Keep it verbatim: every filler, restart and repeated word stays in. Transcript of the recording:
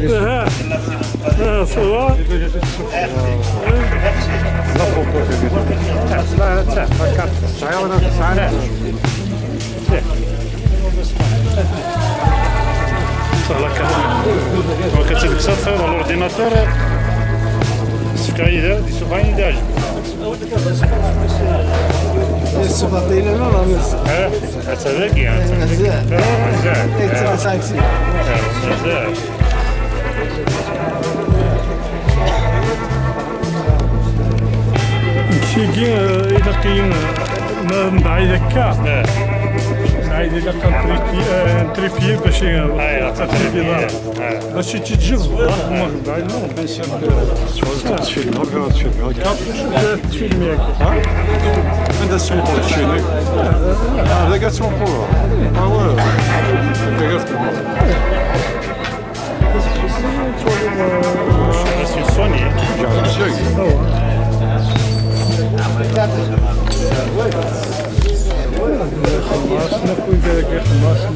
Aha. Ah, ça va? L'ordinateur, c'est vrai, l'ordinateur, c'est vrai, il est, il est. Yeṣṣef aṭil, la, la, la. Eh, ad tadagi, ad tadagi. Mazal. Eh, mazal. Yettɛassa aksum. Eh, mazal. Tigi, eh, ilaq-iyi, eh, ma mebɛid akka. Eh. Mebɛid ilaq ad ntriki-, eh, ntrifiyi bac i, eh, ad tili. Bac i tt-id-jebdeḍ, ah, ma mebɛid, non. Tfilmeḍ, tfilmeḍ, tfilmeḍ. Tfilmi akka. Ha? Anda tesmuqul tfilmi? Ah, da tesmuqul. Ah, ouais. Da tesmuqul. Sony. Xelṣen akk wid-agi, xelṣen.